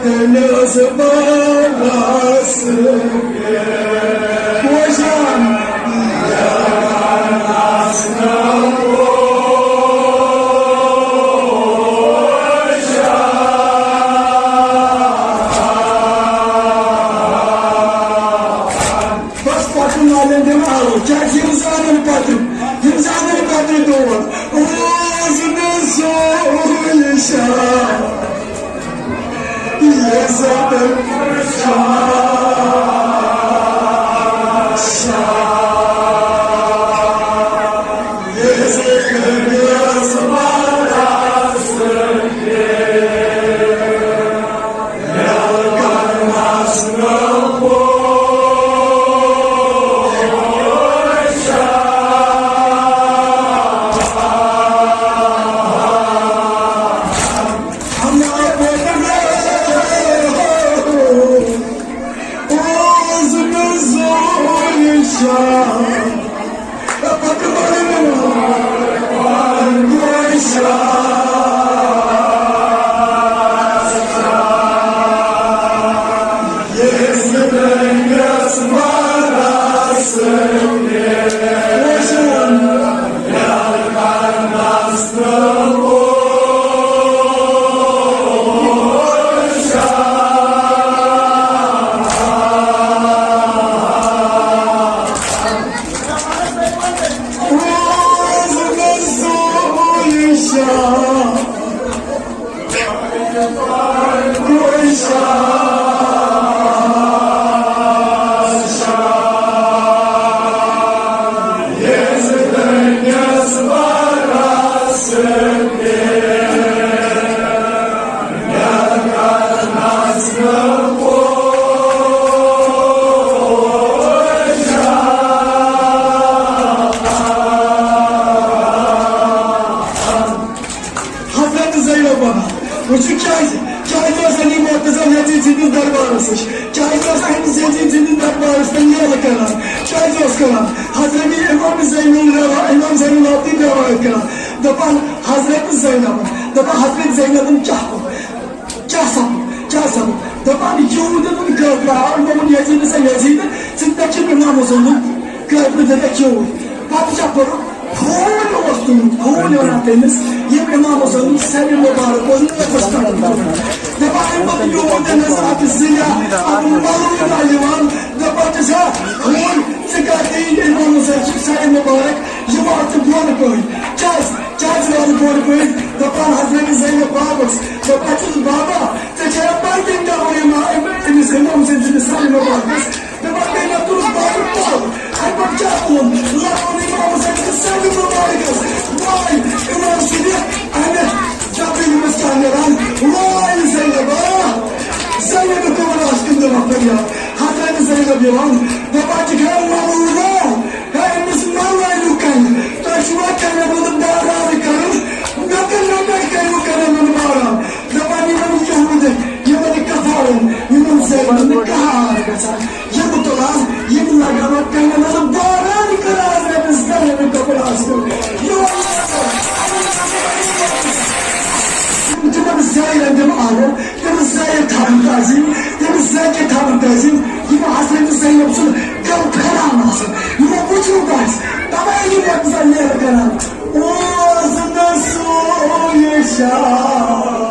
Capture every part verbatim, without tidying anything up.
دٔلیٖل ٲس بَلاس پوشان۔ بس پتہٕ نالٮ۪ن دِوان آلو، کیٛازِ یِم زانن پتہٕ، یِم زانن پتہٕ دود۔ اوس نہٕ سُہ نِشان، یہِ زن شاہ، شاہ، یہِ زن یس مارا سکے۔ حضرت زینب وَنان، وٕچھِو کیٛازِ، کیٛازِ ٲس علی مرتضیٰ یزید سٕنٛدِس دربارس نِش؟ کیٛازِ ٲس أمِس یزید سٕنٛدِس دربارس پٮ۪ٹھ نیلہٕ کران؟ کیٛازِ اوس کران؟ حضرت امام زین الروا-، امام زین العابدین روایت کران، دپان حضرت زینب، دپان حضرت زینبن کیٛاہ کوٚر؟ کیٛاہ سپُد؟ کیٛاہ سپُد؟ دپان یوٗت دیُتُن کٲفرٕ، آو یِمو ووٚن یزیدس، ہے یزید، ژٕ تہِ چھُکھ امام حسینُک کٲفرٕ، ژےٚ کیٛاہ کیوٗت؟ پتہٕ چھا پوٚرُکھ؟ خوٗن اوس تُلمُت، خوٗن وَنان تٔمِس، ییٚمۍ امام حسینُک سرِ مُبارک اوس نٲفَس پٮ۪ٹھ تُلمُت۔ دَپان، اَمہِ پَتہٕ یوٗت تٔمِس اَتھ زِنہِ، اَتھ مولوٗد آیہِ یِوان، دَپان چھِس، ہے، خوٗن، ژٕ کَتھ دِیِن امام حسین سُنٛد سرِ مُبارک، یہِ وَن ژٕ بۄن کٔہۍ؟ کیٛازِ؟ کیٛازِ وَن بۄن کٔہۍ؟ دَپان حضرت زینب بابَس، دَپان چھِس، بابا، ژےٚ چھےٚ پَے تٔمۍ کیٛاہ ووٚن امام، أمِس امام حسین سٕنٛدِس سرِ مُبارکَس؟ دَپان، تٔمۍ ہا تُل بۄن تَل۔ اَمہِ پَتہٕ کیٛاہ ووٚن؟ لَگوو نہٕ امام حسین سٕنٛدِس سرِ مُبارکَس۔ واے، امام صدیق، اہمِ جبریل یِمَس کیٛاہ نیران؟ واے زینب، آ، زینب کبریٰ آسہِ تِم دِوان فریاد۔ حضرت زینب یِوان، دَپان چھِ، ہے مولوٗدا، ہے أمِس مَہ لٲیِو کَنہِ۔ تۄہہِ چھُوا کَنٮ۪ن ہُنٛد باران کَرُن؟ مےٚ کَتہِ، مےٚ کَتہِ کَریوُ کَنٮ۪ن ہُنٛد باران؟ دَپان یِمَن یہوٗدٮ۪ن، یِمَن کفارَن، یِمَن زینَن نہٕ کانٛہہ آر گژھان۔ یِم تُلان، یِم لگاوان کَنَن منٛز باران کران، رۄبَس کَنَن منٛز کَپُر آسہِ۔ یِمَن تِمَن زینَن تِم آرو، تِم زینَن تھاوان تعظیٖم، تِم زینَن تھاوان تعظیٖم، یِم حضرت زینب سُنٛد گَل پھیران آسان۔ یِمو وٕچھمُت آسہِ، تَوَے یِم رۄبَس نیرٕ کران۔ اوس نہٕ سُے شاہ۔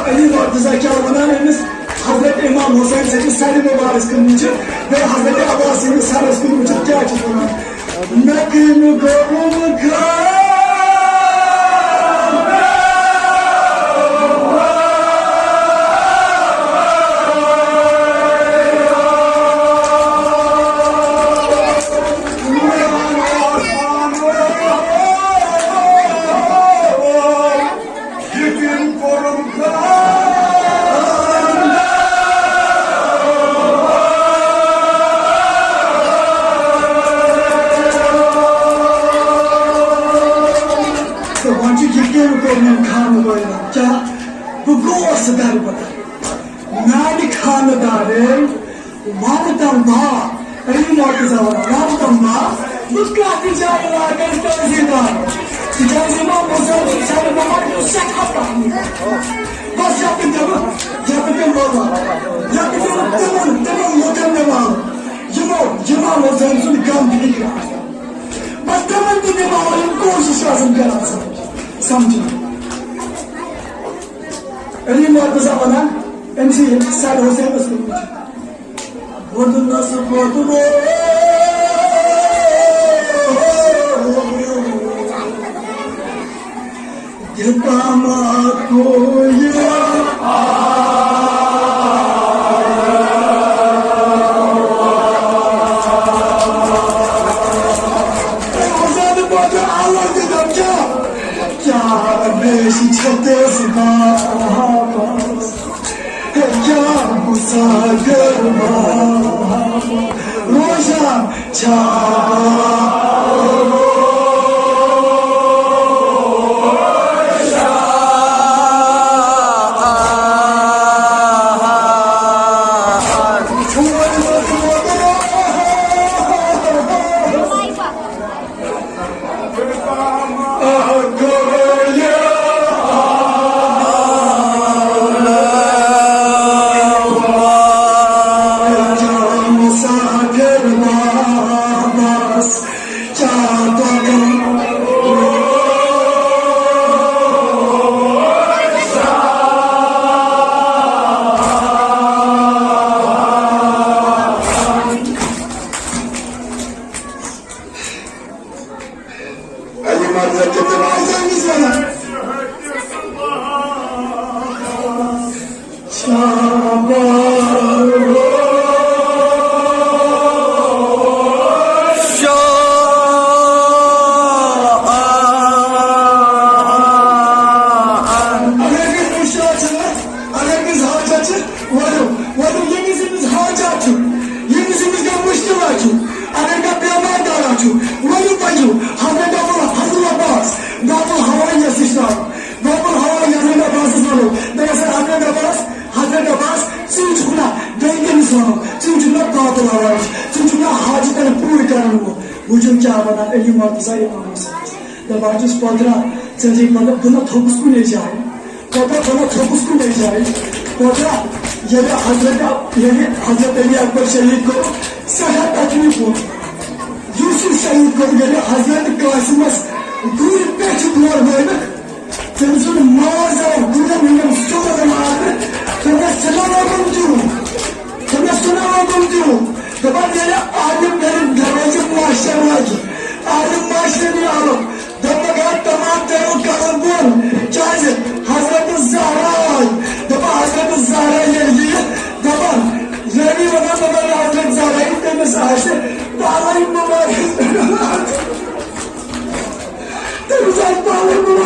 علی مرتضیٰ کیٛاہ وَنان أمِس؟ حضرت امام حسین سٕنٛدِ سرِ مُبارک کٕننہٕ چھِ، بیٚیہِ حضرت عباس سٕنٛدِ سرس کٕننہٕ چھِ، کیٛاہ چھِ وَنان؟ مےٚ کٔمۍ کوٚرُم خانہ؟ یہِ کٔمۍ کوٚرُم خانہ؟ تہٕ وۄنۍ چھُ یہِ کٔمۍ کوٚر مےٚ خانہٕ وٲلۍ؟ کیٛاہ بہٕ گوس دربدر؟ میانہِ خانہ دارے، وَنہٕ تَم با، علی مرتضیٰ وَنان، وَنہٕ تَم با، بہٕ کَتھ جایہِ لاگَن قٲضی دار؟ تِکیٛازِ یِمو مُزمِل سَرِ محمد چھُ سٮ۪ٹھاہ پَہمٕتۍ۔ بَس یَتھ نہٕ تِمَن، یَتھ نہٕ تِم وَنان، یَتھ نہٕ تِمَن، تِمَن، تِمَن لُکَن نِوان، یِمو، یِمو مُزمِل سُنٛد غم فِکرِ آسان۔ بَس تِمَن تہِ نِوان، یِم کوٗشِش چھِ آسان کَران سَمجھِنۍ۔ علی مرتضیٰ وَنان، أمۍ سٕے سَرِ حسینَس کوٚرمُت چھُ۔ ووٚنُس کوٚت روو یہِ تامَتھ گوٚو یہِ۔ حسین پٲٹھۍ آواز دِتم کیٛاہ؟ کیٛاہ بیٚیہِ چھِ تیز بات؟ کیٛاہ مسافر روزان چھا؟ علی مرتضیٰ کِتھ پٲٹھۍ آسہِ أمِس وَنان؟ شاباش۔ اگر کٲنٛسہِ مُشکِلات چھِ، اگر کٲنٛسہِ حاجت چھِ، ؤلِو، ؤلِو، ییٚمِس ییٚمِس حاجت چھُ، ییٚمِس ییٚمِس کانٛہہ مُشکِلات چھُ، اگر کانٛہہ بیمار دارا چھُ، ؤلِو پٔکِو، حضرت ابو، حضرت عباس، بابُ الحواری یَس نِش ترٛاو۔ بابُ الحواری یَس حضرت عباسَس وَنو، دَپَس، حضرت عباس، حضرت عباس، ژٕ چھُکھ نا بیٚیہِ کٔمِس وَنو؟ ژٕ چھُکھ نا بابُ الحواری، ژٕ چھُکھ نا حاجتَن پوٗرٕ کَرَن وول۔ وٕچھِو کیٛاہ وَنان علی مرتضیٰ امام حسینَس۔ دَپان چھُس، پۄترا، ژےٚ چھے پَتہ، بہٕ نہ تھوٚکُس کُنے جایہِ۔ پتہ چھنہ تھوٚکُس کُنے جایہِ۔ پتہ ییٚلہِ حضرت، ییٚلہِ حضرت علی اکبر شہید کوٚر، سٮ۪ٹھاہ تکلیف ووت۔ یُس یہِ شہید کوٚر، ییٚلہِ حضرت قاسمس گُرۍ پٮ۪ٹھِ دورنٲوِکھ، تٔمۍ سُنٛد ماز آو گُرٮ۪ن ہٕنٛدٮ۪ن سۄنٛگن مارنہٕ، تٔمۍ اوس سُہ نہٕ لوگُن دیُن۔ تٔمۍ اوس سُہ نہٕ لوگُن دیُن۔ دپان، ییٚلہِ عالم گرِ دروازٕ ماشٹر واجہِ، عالم ماشٹر یہِ آو، دوٚپمَکھ، ہے، تمام تیرو کرو بۄن۔ کیازِ؟ حضرت زہرا آے۔ دپان، حضرت زہرا ییٚلہِ یِیہِ، دپان، یعنی وَنان، دپان، حضرت زہرا ییٚلہِ تٔمِس آسہِ، پانے مُبارک۔ تٔمِس آسہِ پانے مُبارک۔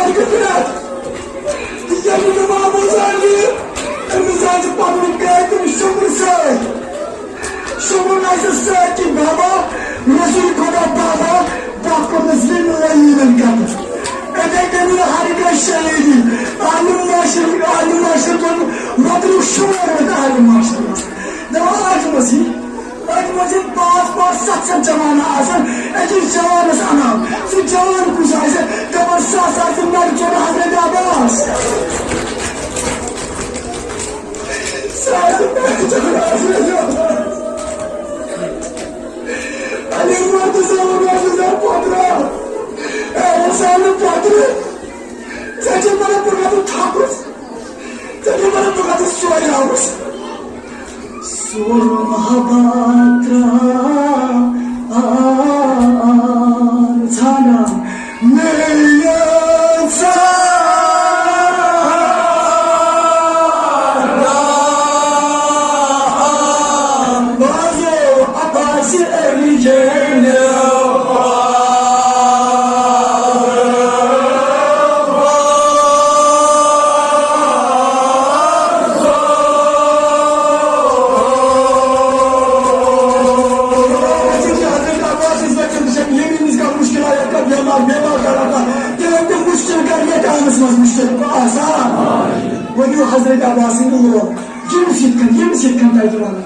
شہیدی۔ عالم معاشر، عالم معاشر کوٚر وطنُک شمار وۄنۍ عالم معاشر منٛز۔ دَپان اَتھ منٛز یہِ، اَتھ منٛز ییٚلہِ پانٛژھ پانٛژھ ستھ ستھ جوان آسن، أکِس جوانس انعام۔ سُہ جوان کُس آسہِ؟ خبر سُہ ہسا آسہِ نرِ ژوٚٹ حضرت عباس۔ سُہ آسہِ نرِ ژوٚٹ حضرت عباس۔ علی مرتضی، مرتضی پوترا، اے حسین پوترا، ژےٚ چھےٚ پتہ بہٕ کتہِ تھپُس؟ ژےٚ چھےٚ پتہ بہٕ کتہِ سورِ آوُس؟ سورُن ہبا ترٛاوان ژھانڈان مےٚ یٲژ بازو عباس علی جینو۔ حضرت عباس ییٚمہِ وِزِ کانٛہہ مُشکِل آیہِ، کانٛہہ بٮ۪مار، بٮ۪مار کَران کانٛہہ، تِمن تہِ مُشکِل کَرِ یَتھ ٹایمَس منٛز مُشکِل آسان۔ ؤنِو حضرت عباس سٕنٛدۍ لوگ، ییٚمِس یِتھ کٔنۍ، ییٚمِس یِتھ کٔنۍ تَتہِ وَنان۔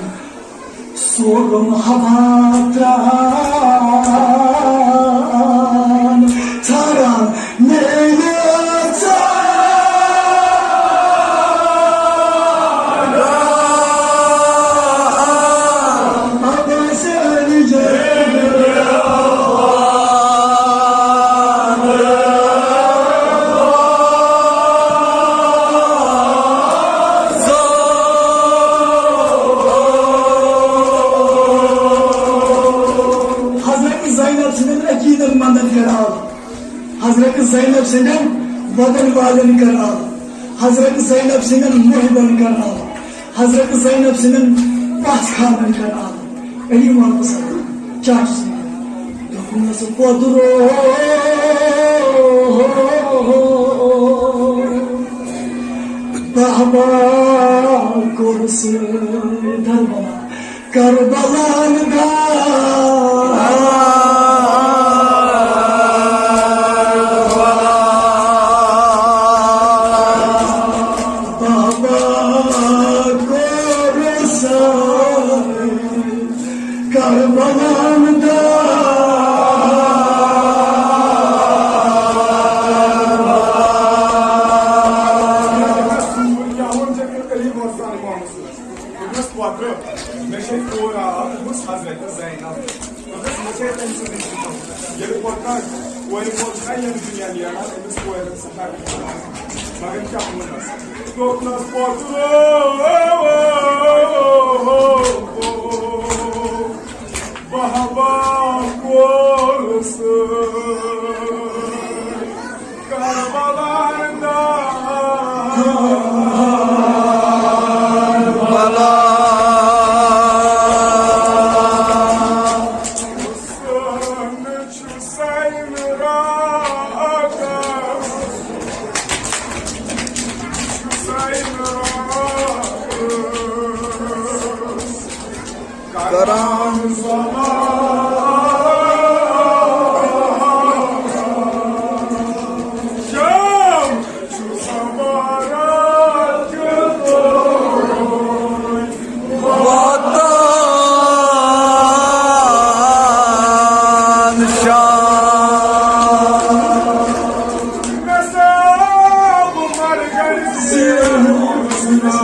سورُن ہوا ترٛاوان ژھانڈان مےٚ یٲژ عباس علی جینو۔ حضرت زینب سٕنٛدٮ۪ن عقیٖدت مندن کر آو، حضرت زینب سٕنٛدٮ۪ن وَدن والٮ۪ن کر آو، حضرت زینب سٕنٛدٮ۪ن محبن کر آو، حضرت زینب سٕنٛدٮ۪ن پژھ خانن کر آو۔ علی محمد صٲب، کیٛاہ چھُس وَنان؟ دوٚپمَس، پوٚدرو بہبا کوٚر سُہ دربلا، کربلا نہٕ دربلا۔ بہبا کوٚر سُہ کربلا نہٕ دربلا۔ کیٛاہ ووٚن ژےٚ علی مرزا محمد صٲبَس؟ دوٚپمَس، پۄترٕ، مےٚ چھےٚ کوٗر اَکھ، دوٚپمَس، حضرت زینب۔ دوٚپمَس، مےٚ چھےٚ تٔمۍ سٕنٛزٕے سِفت۔ ییٚلہِ پۄترٕ کورِ مول چھُنہ ییٚمہِ دُنیا نیران، أمِس کورِ ہٕنٛز سِفت چھِ آسان۔ مگر کیٛاہ ووٚنمَس؟ دوٚپنَس، پۄترٕ، بہبا کوٚر سُہ کربلا نہٕ دربلا۔ حسین چھُ سینہٕ راتَس، چھُ سینہٕ راتَس کران شام چھُ سوارا وطن شام۔ مےٚ سا بہٕ مَرٕ گَرِ زیٖنَس منٛز۔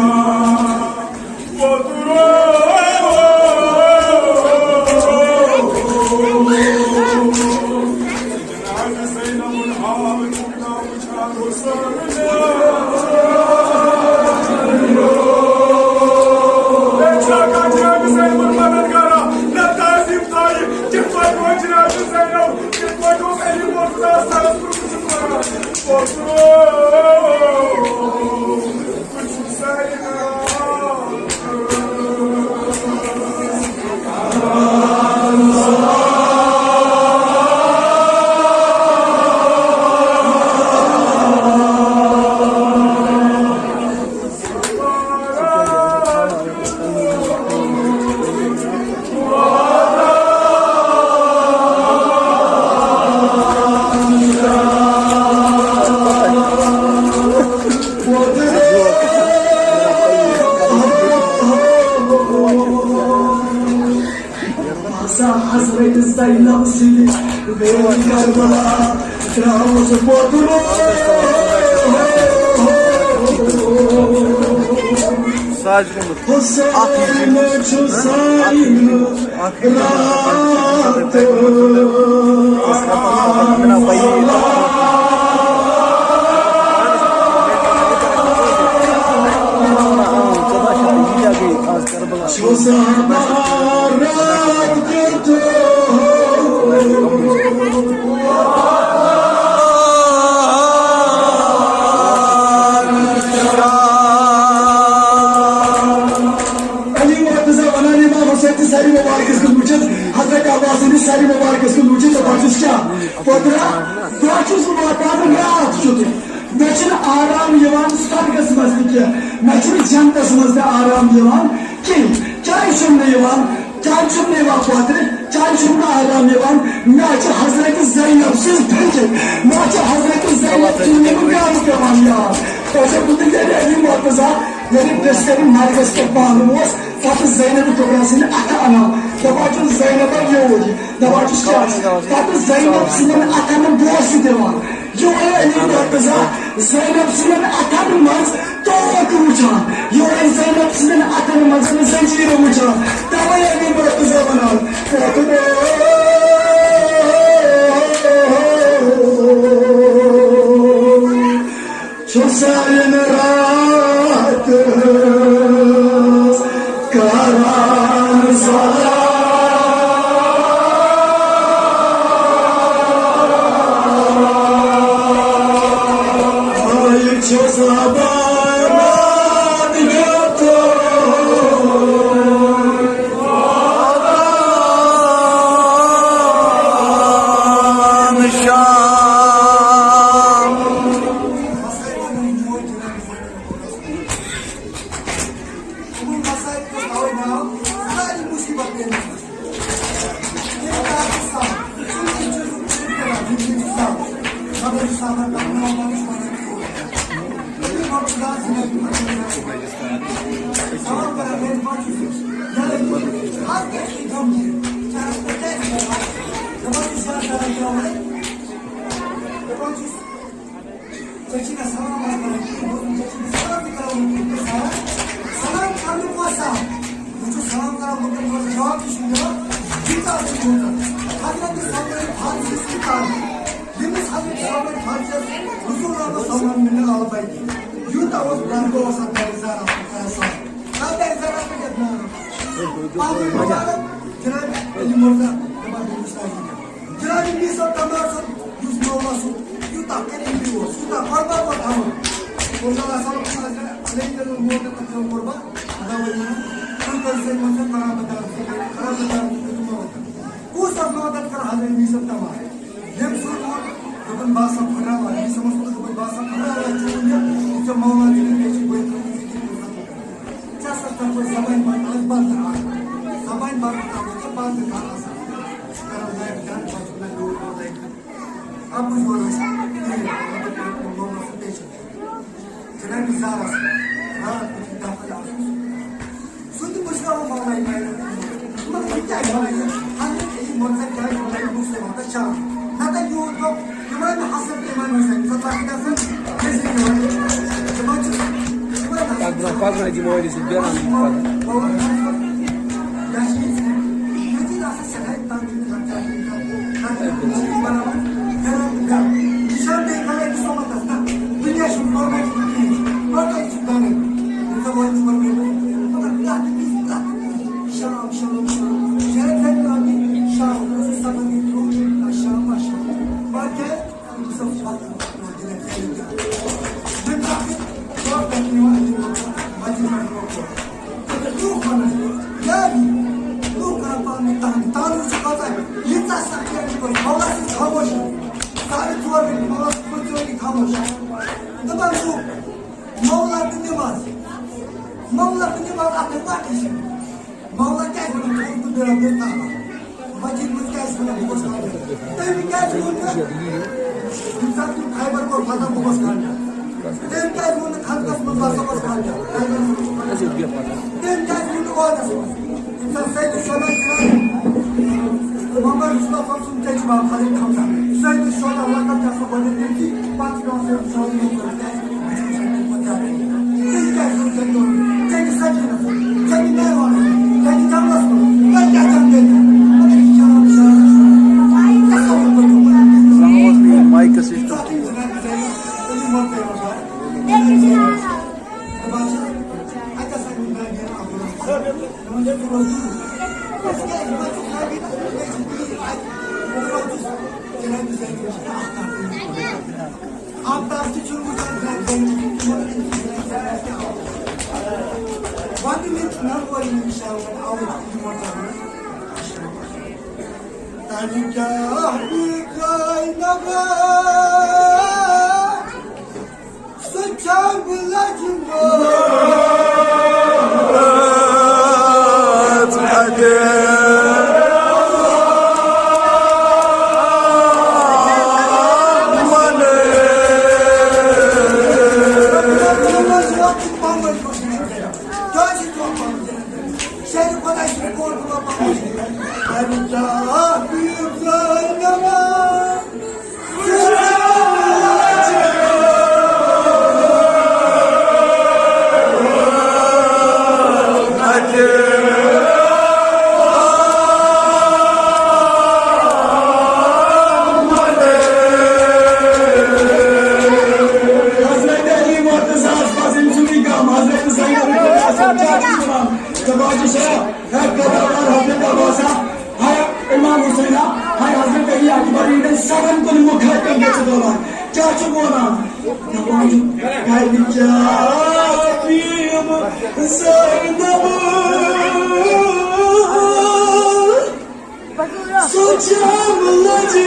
کربلا ترٛاوُس بوتلو۔ سُہ حظ چھُ گوٚمُت اَکھ یہِ چھُ اَکھ یہِ چھُ اَکھ یہِ چھُ راتہٕ۔ علی مرتضی ونان امام حسین تہِ ساری مبارکس کُن وٕچھِتھ، حضرت عباس تہِ ساری مبارکس کُن وٕچھِتھ، دپان چھُس کیٛاہ؟ پترا، بہٕ چھُس واتان راتھ چھُ تُہۍ۔ مےٚ چھُنہٕ آرام یِوان سۄرگس منٛز تہِ کینٛہہ، مےٚ چھُنہٕ جنتس منٛز تہِ آرام یِوان کینٛہہ۔ کیٛازِ چھُم نہٕ یِوان؟ کیٛازِ چھُم نہٕ یِوان پوترِ؟ کیٛازِ چھُم نہٕ آرام یِوان؟ مےٚ چھِ حضرت زینب سٕنٛز فِکر، مےٚ چھِ حضرت زینب سٕنٛز یِم گامہٕ پٮ۪وان یاد۔ تۄہہِ چھو بہٕ تہِ ییٚلہِ علی مرتضی ییٚلہِ بِسترِ مرگس پٮ۪ٹھ پانہٕ اوس، پتہٕ زینب کبریٰ سٕنٛدِ اَتھٕ اَنان، دَپان چھُس زینبا یوٗرۍ، دَپان چھُس کیٛاہ؟ پتہٕ زینب سٕنٛدٮ۪ن اَتھن بوسہٕ دِوان۔ یورے علی مرتضی زینب سٕنٛدٮ۪ن اَتھن منٛز توکہٕ وٕچھان، یورے زینب سٕنٛدٮ۪ن اَتھن منٛز زنجیٖرٕ وٕچھان، تَوَے علی مرتضی وَنان، چھُ سارِن راتَس کران سلام۔ چھُ زبان شام۔ یِمَن مسائلَن ہُنٛد ناو سارے مُصیٖبت پیٚیہِ مےٚ۔ ییٚمہِ کارٕ چھُ سَہَل، ژوٗرِ چھُ ژوٗرِ کران، یہِ چھُ سَہَل۔ مگر یُس سَہَل پَکناوان چھُ وَنان ژوٗر۔ یہِ چھُ رۄب خۄدا سٕنٛدِ سَوال کران، ہے، دَپان چھُس، یہِ ہر کانٛہہ چھُ غمگیٖن۔ چاہے سُہ کیٛازِ چھُ دَپان چھُس، زیادٕ زیادٕ ترٛاوان۔ دَپان چھُس، ژےٚ چھِ مےٚ سلام آز کران کِہیٖنۍ، دوٚپُن، ژےٚ چھِ مےٚ سلام تہِ کران وٕنکیٚن تہِ سلام۔ سلام کرنُک اوس سہل۔ بہٕ چھُس سلام کران لُکن، مگر جواب تہِ چھُنہٕ دِوان۔ ییٖژاہ تہِ چھُ یوٗتاہ۔ حضرت سلمان فارسی سۭتۍ کَتھ۔ ییٚمِس حضرت سلمان فارسی رسول اللہ صلی اللہ علیہ وسلم مِلہِ البتہ۔ یوٗتاہ اوس بنٛد اوس اَتھ دَرِ زارا، اَتھ دَرِ زارا۔ اَتھ دَرِ زارا کیٛاہ دِوان؟ پانٛژھ مُبارک جناب علی مرزا دَپان بیٚیہِ وٕچھ تَتہِ۔ جناب میر صٲب تمار صٲب یُس مولا صٲب یوٗتاہ قریٖبی اوس، یوٗتاہ قۄربان اوس تھاوان۔ اور مولا صٲب علیہ الموت تھاوان قۄربان، خدا ؤنِو، تُہۍ کٔرِو سا یِمَن سۭتۍ قرابت دار، قرابت دار تُہۍ کٔرِو مدد۔ کُس اوس مدد کران حضرت میر صٲب تمار؟ ییٚمہِ سۭتۍ ووٚن، دوٚپُن، "بہٕ ہسا پھٕٹراوان"، میر صٲبَس ووٚن، دوٚپُن، "بہٕ ہسا پھٕٹراوان چون یہِ، یہِ ژےٚ مولا ژےٚ کٔرِتھ چھِ بٔتۍ تھٲومٕژ ییٚتہِ۔" ژےٚ ہسا تھاوٕ بہٕ زبانہِ منٛز آز بنٛد اَکھ۔ زبانہِ بنٛد تھاوٕ بہٕ ژےٚ بنٛد کَر آز۔ کران لایِو ڈن، پتہٕ چھُ مےٚ لوٗر لایِو۔ اَپُز وَنان چھِ، کِہیٖنۍ، مطلب، محمد سُنٛد پیشَنٹ۔ جنابِ زارَس راتھ کُن چھُ دَفن آسان۔ سُہ تہِ مٔشراوُن مولا عمارت۔ مگر یہِ کیٛازِ وَنان یہِ؟ حضرت علی مرتضی کیٛازِ وَنان یہِ؟ بہٕ چھُسَے وَنان شام۔ نَتہٕ یوٗت گوٚو، اِمام حسن، اِمام حسین، سۄ تَتھ گژھن کھٔسِتھ یِوان۔ دَپان چھِ، اِمام حسن۔ پَکناو، پَکناو، یہِ مٲلِس سۭتۍ بیران چھِ پَکناو۔ یہِ چھِ آسان سٮ۪ٹھاہ تنگ، یہِ چھِ آسان سٮ۪ٹھاہ تنگ۔ نِشان بیٚیہِ بَنٲیِتھ سَمَتَس نہ، دُنیا چھُنہٕ پَرواے چھُنہٕ کِہیٖنۍ، پَتہٕ چھُ بَنان۔ ییٚلہِ زَن وۄنۍ چھُ پَرواے، مگر پرٛٮ۪تھ أکِس، پرٛٮ۪تھ أکِس، شام، شام، شام، شاید زَنہِ کانٛہہ تہِ شام، سَمَن یہِ تھوٚو، آ، شام، آ، شام۔ پَتہٕ کیٛاہ؟ یہِ چھُ آسان وقت، دِنَس زیادٕ کیٛاہ؟ بیٚیہِ کانٛہہ تہِ شام پٮ۪ٹھ یِوان، اَتہِ یِوان، مَسجِد پٮ۪ٹھ یِوان۔ لوٗکھ وَنان، یاری، لوٗکھ کَران پانہٕ ؤنۍ تانہٕ، تانہٕ وٕچھِو کۭژاہ، ییٖژاہ سختی آیہِ پٲٹھۍ، مولا سٕنٛز خاموشی۔ ساڑِ ژور بجے مولا صٲب پٔتۍ ؤری خاموش۔ دَپان چھُ، مولا تہٕ نٮ۪ماز، مولا تہٕ نٮ۪ماز اَتھ نہٕ وَتھٕے چھِنہٕ۔ مولا کیٛازِ وَنان، ژوٗنٛٹھ تہٕ بیرا بیٚیہِ تَلہٕ؟ مَسجِد منٛز کیٛازِ وَنان، بہٕ گوٚژھ خانٛدر؟ تٔمۍ کیٛازِ ووٚن نہٕ، ییٚمہِ ساتہٕ تِم خیبر کوٚر فتح، بہٕ گوٚژھ خانٛدر؟ تٔمۍ کیٛازِ ووٚن نہٕ خندقس منٛز، بہٕ ہسا گوٚژھ خانٛدر؟ خیبر منٛز گوٚژھ خانٛدر۔ تٔمۍ کیٛازِ ووٚن نہٕ عہدس منٛز؟ ییٚمہِ ساتہٕ سید شعبان جناب محمد مصطفیٰ سُنٛد چچہِ باب حضرت حمزہ۔ سٲنِس شوقن لۄکٹ چھِ آسان گۄڈٕنیتھ تٔمۍ سٕے، پتہٕ چھِ پٮ۪وان سٲنِس شوقن منٛز کٔرِتھ، بہٕ چھُس سٲنِس پتہٕ زیادٕ۔ تیٚلہِ کیٛازِ چھُنہٕ ژےٚ کوٚرمُت؟ ژےٚ چھِ سجیٖنس، ژےٚ چھِ میروانس، ژےٚ چھِ جملس منٛز، تۄہہِ کیٛاہ چھَنہٕ تیٚلہِ؟ مگر یہِ چھِ آب شار، قسم پٲٹھۍ۔ زانٛہہ اوس نہٕ یہِ مایکس سۭتۍ۔ ژٕ اتھ أمِس رنٛگہٕ زٲلِس، أمِس مۄکلٲیِو آز۔ دَپان چھِ، اَتہِ ہسا چھُنہٕ گرِ نیران اَکھ۔ آفتاب تہِ چھُنہٕ وٕچھان، وَنہٕ مےٚ چھُ نہ اورٕ یِم شاوَن، اَوَے چھُ یِوان کرنہٕ۔ تَنہِ کیٛاہ بِکرٛاے نبا؟ سُہ چھا بہٕ لجہِ مٲژ اَتہِ؟ حضرت علی مرتضیٰ ہس پزن سُنٛدٕے غم، حضرت زینب بادشاہ، ہے پیداوار حضرت عباسہ، ہے امام حسینہ، ہے حضرت علی اکبر، یِہنٛدٮ۪ن سرن کُن مُخاطب گٔژھِتھ وَنان۔ کیٛاہ چھُکھ وَنان؟ دَپان چھُ، کَتہِ کیٛاہ پیوم زینب؟ سُہ چھَم لجہِ۔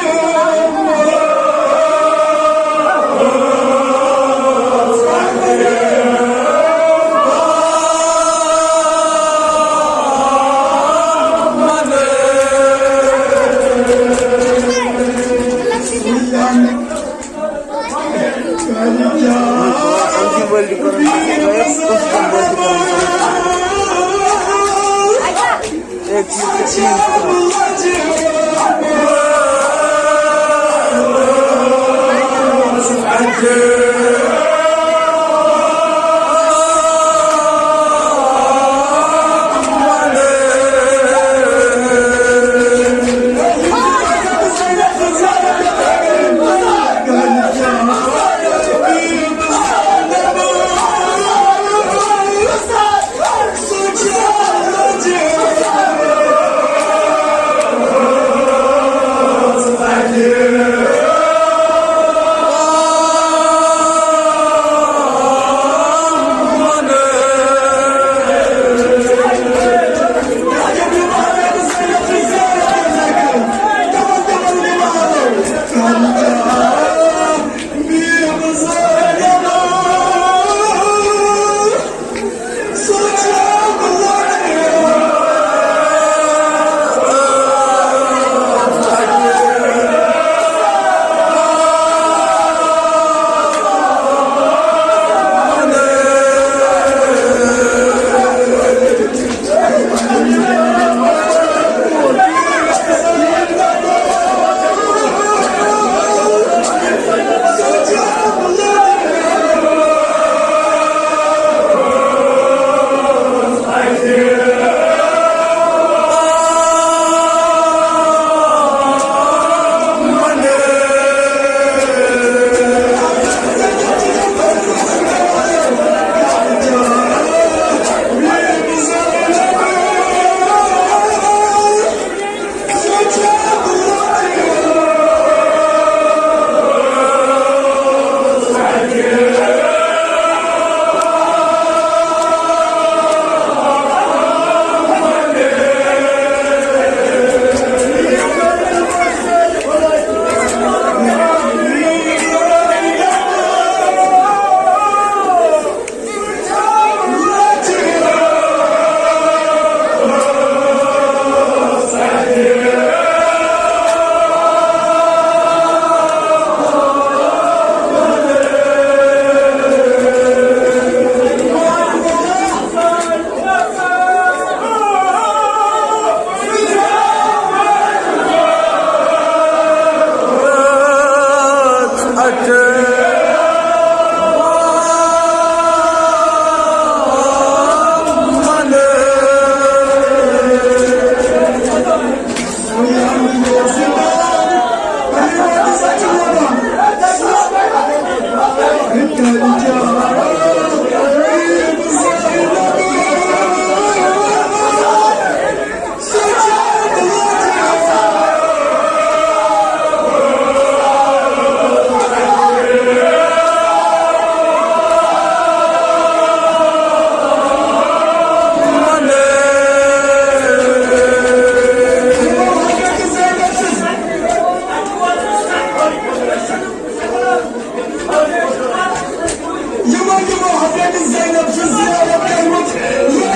یِمو، یِمو حضرت زینب سٕنٛز زیارت کٔرمٕژ، یِمو،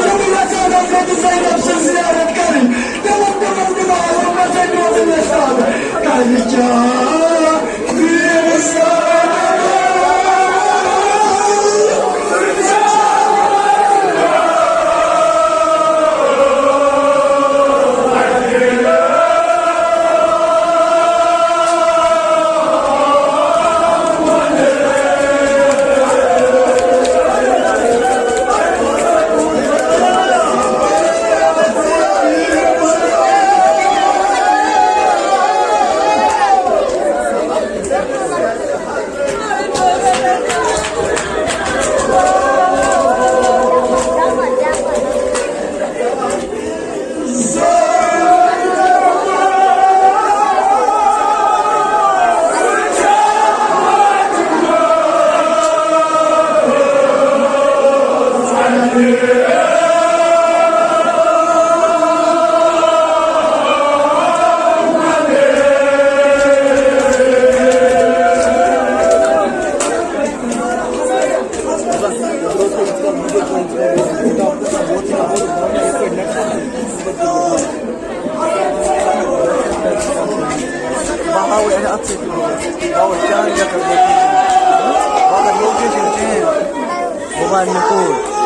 یِمو یَژھان حضرت زینب سٕنٛز زیارت کَرٕنۍ، تِمَن، تِمَن دِمو اللہ تعالیٰ روزن یَژھان۔ کَرِ کیٛاہ ویٖر زینب؟ بہٕ ہاوٕ اَتھ سۭتۍ، بہٕ ہاوٕ چانٛد لیکھَن لوکیشن۔ بہٕ کَرٕ لوکیشن چینج۔ بہٕ وَنہٕ نہٕ کوٗت۔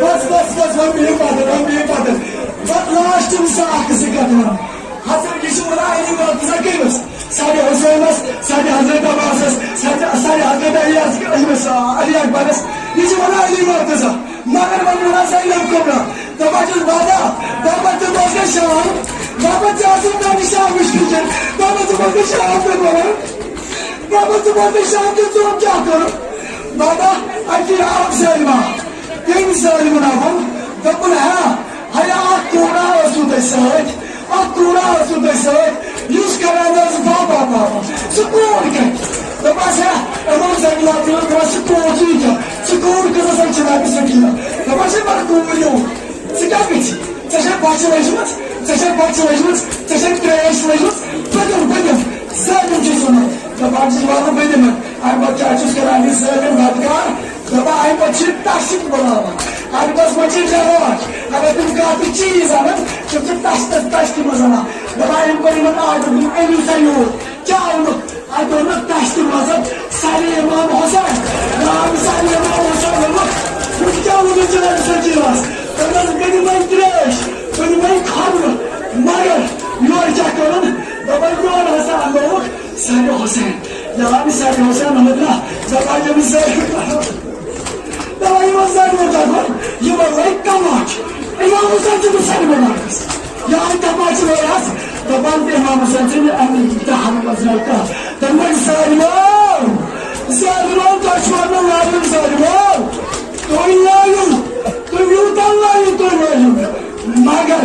بس، بس، بس، وۄنۍ بِہِو پتہٕ، وۄنۍ بِہِو پتہٕ۔ بس، لاسٹ چھُ سُہ اکھ زٕ کتھ ونان۔ حضرت، یہِ چھُ ونان علی مرتضیٰ کٔمِس؟ سیدِ حسینس، سیدِ حضرت عباسس، سیدِ، سیدِ حضرت علی اصغر، أمِس، آ، علی اکبرس۔ یہِ چھُ ونان علی مرتضیٰ۔ مگر وۄنۍ ونان زینب کبریٰ۔ دپان چھُس، بابا، دپان ژٕ بوز گژھ شام۔ دپان ژٕ آسُکھ مےٚ نِش شام وٕچھمٕتۍ۔ دپان ژٕ بوز گژھ شام تہِ ونان۔ دپان ژٕ بوز گژھ شام تہِ ژٕ وَن کیٛاہ کوٚرُکھ۔ بابا، اَتی آو زینبا۔ تٔمۍ زٲلۍ ووٚن، دوٚپُن، ہا، ہیا، اکھ کوٗرا ٲسوٕ تۄہہِ سۭتۍ، اکھ کوٗرا ٲسوٕ تۄہہِ سۭتۍ، یُس کران ٲس بابا بابا، سُہ کوٗر کتہِ؟ دوٚپمس، ہے، یِمو زنگلاتیو دوٚپمس، سُہ کوٗر چھُ یہِ کیٛاہ؟ سُہ کوٗر کۭژاہ سۄ چھِ لگہِ سکیٖنہ؟ دوٚپمس، ہے، مگر کوٗر یوٗ، ژٕ کیٛاہ گٔژھی؟ ژےٚ چھےٚ بۄچھِ لٔجمٕژ؟ ژےٚ چھےٚ بۄچھِ لٔجمٕژ، ژےٚ چھےٚ ترٛیش لٔجمٕژ، پٔتِم، پٔتِم، ظٲلِم چھُے ژھُنُن۔ دَپان چھُس، وَلہٕ بہٕ دِمَن۔ اَمہِ پَتہٕ کیٛاہ چھُس کَران یہِ ظٲلِم بدکار؟ دَپان، اَمہِ پَتہٕ چھِ ٹَش تہِ بُلاوان۔ اَمہِ پَتہٕ ما چھِ رٮ۪واج؟ اگر تِم کانٛہہ تہِ چیٖز اَنَن، تِم چھِ ٹَش تہٕ ٹَش تہِ منٛز اَنان۔ دَپان، أمۍ کوٚر یِمَن آرڈَر، دوٚپُن، أنِو سا یوٗر۔ کیٛاہ ووٚنُکھ؟ اَتہِ ووٚنُکھ ٹَش تہِ منٛز، سَرِ اِمام حُسین۔ نام سَرِ اِمام حُسین ووٚنُکھ، وۄنۍ کیٛاہ ووٚنُکھ جناب سکیٖنَس؟ دوٚپنَس، بہٕ دِمَے ترٛیش، بہٕ دِمَے خرمہٕ، مگر یورٕ کیٛاہ کوٚرُن؟ دوٚپُن، یورٕ ہسا اَننووُکھ سَرِ حُسین۔ ییٚلہِ أمۍ سَرِ حُسین اوٚنُکھ نا، دَپان، ییٚمِس زٲہِد دَپان، یِمَن زَنہِ ووٚن دَپُن، یِمَن لَگہِ تَماچہِ۔ اِمام حُسین چھُ مُسلمانَس۔ یا تَماچہِ لَگہِ اَتھ۔ دَپان تہِ اِمام حُسین چھُنہٕ اَمہِ دَہَن منٛز نَے کانٛہہ۔ تَمہِ وَنہِ ظٲلمو، ظٲلمو، تۄہہِ چھُوا نہٕ لایُن ظٲلمو؟ تُہۍ لٲیِو، تُہۍ یوٗتاہ لٲیِو، تُہۍ لٲیِو۔ مگر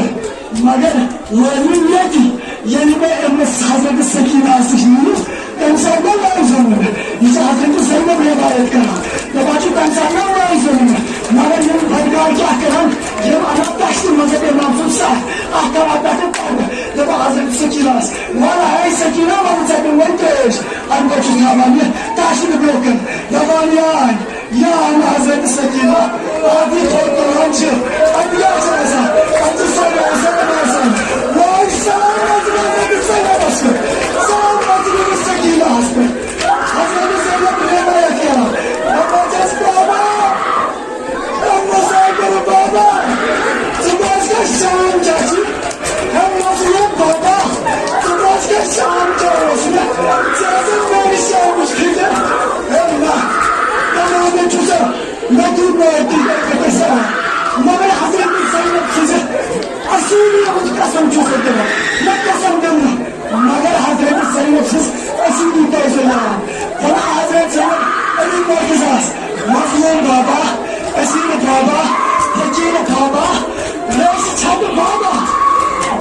مگر لٲگِو ییٚتہِ، ییٚلہِ مےٚ أمِس حضرت سکیٖنہ آسہِ نِش نِیِو، تَمہِ ساتہٕ ما لٲگۍ زیو مےٚ؟ یہِ چھِ حضرت زینب رِوایت کران۔ دَپان چھِ، تَمہِ ساتہٕ ما لٲگۍ زیو مےٚ؟ مگر یِم بدکار کیٛاہ کران؟ یِم اَنان تَشتہِ منٛز اِمام سُنٛد سَتھ، اَتھ تھاوان پٮ۪ٹھٕ پردٕ۔ دَپان، حضرت سکیٖنہ آسہِ، وَلہٕ ہے سکیٖنہ، وَلہٕ ژےٚ پیوٚو وۄنۍ ترٛیش۔ اَمہِ پَتہٕ چھُس نہٕ وَنان یہِ تَشتہِ برٛونٛہہ کَنہِ۔ دَپان، یاے، یا حضرت سکینہ، آدھی تو قرآن چھِ، اَتہِ کیٛاہ چھِ آسان؟ اَتہِ چھِ سٲری آسان تِم آسان۔ وۄنۍ سلام حضرت سکینہ پٮ۪ٹھ۔ سلام حضرت سکینہ پٮ۪ٹھ۔ حضرت زینب رِوایت کران۔ دَپان چھَس، بابا، دَپان چھَس، بابا، ژٕ بوز کیٛاہ شام کیٛاہ چھِ؟ ہے مظلوم بابا، ژٕ بوز کیٛاہ شام کیٛاہ اوس مےٚ؟ ژےٚ ٲسٕکھ میٛانہِ شامٕچ فِکر؟ ہے نہ، دَپان مےٚ چھُ سا، مےٚ دیُت نہٕ أتی گَرِ سَلام۔ مگر حضرت زینب سٕنٛزِ اصوٗلی ہُنٛد قسم چھُس بہٕ دِوان۔ مےٚ قسم دِمہٕ نہٕ۔ مگر حضرت زینب چھِس اصوٗلی طور یاد۔ دَپان حضرت زینب، أمی معجزہ آس۔ مظلوم بابا، اسیر بابا، فقیر بابا، ریش چھت بابا،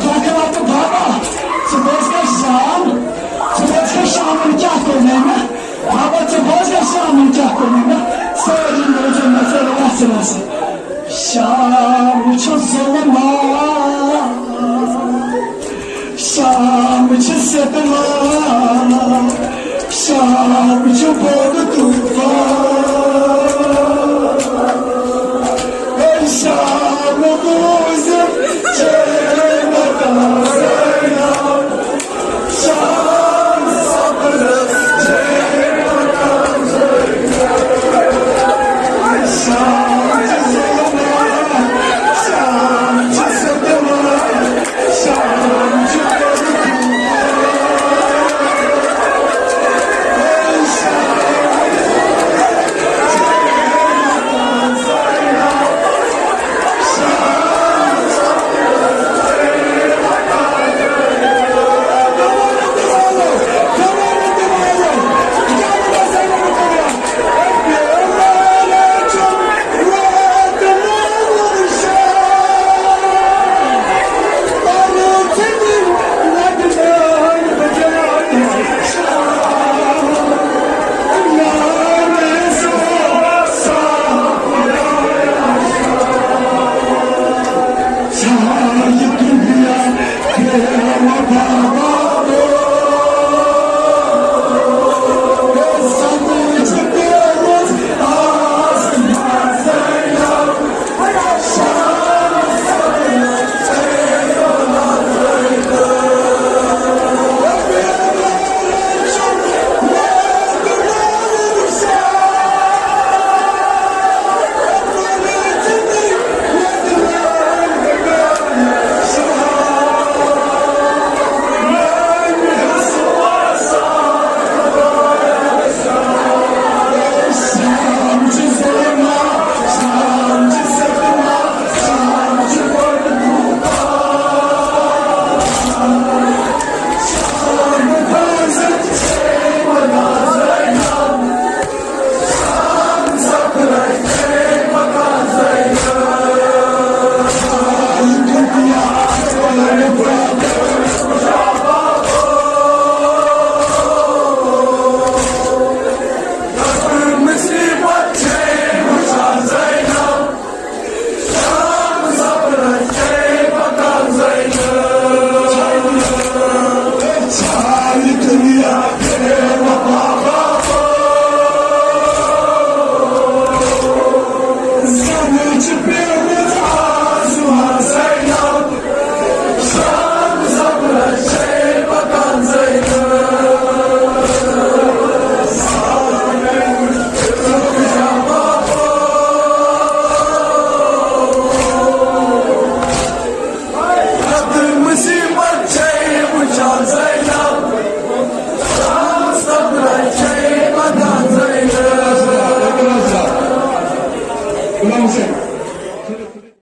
دۄکھٕ لَتہٕ بابا، ژٕ بوز کیٛاہ شام، ژٕ بوز کیٛاہ شامَن کیٛاہ کوٚر مےٚ؟ بابا، ژٕ بوز کیٛاہ شامَن کیٛاہ کوٚر مےٚ؟ سٲری موجود مےٚ ژٕ وَسہٕ وَسہٕ۔ شام چھُ ظُلمات، شام چھُ ستمات، شام چھُ بوٚڑ طوفان۔ اے شام گوٚو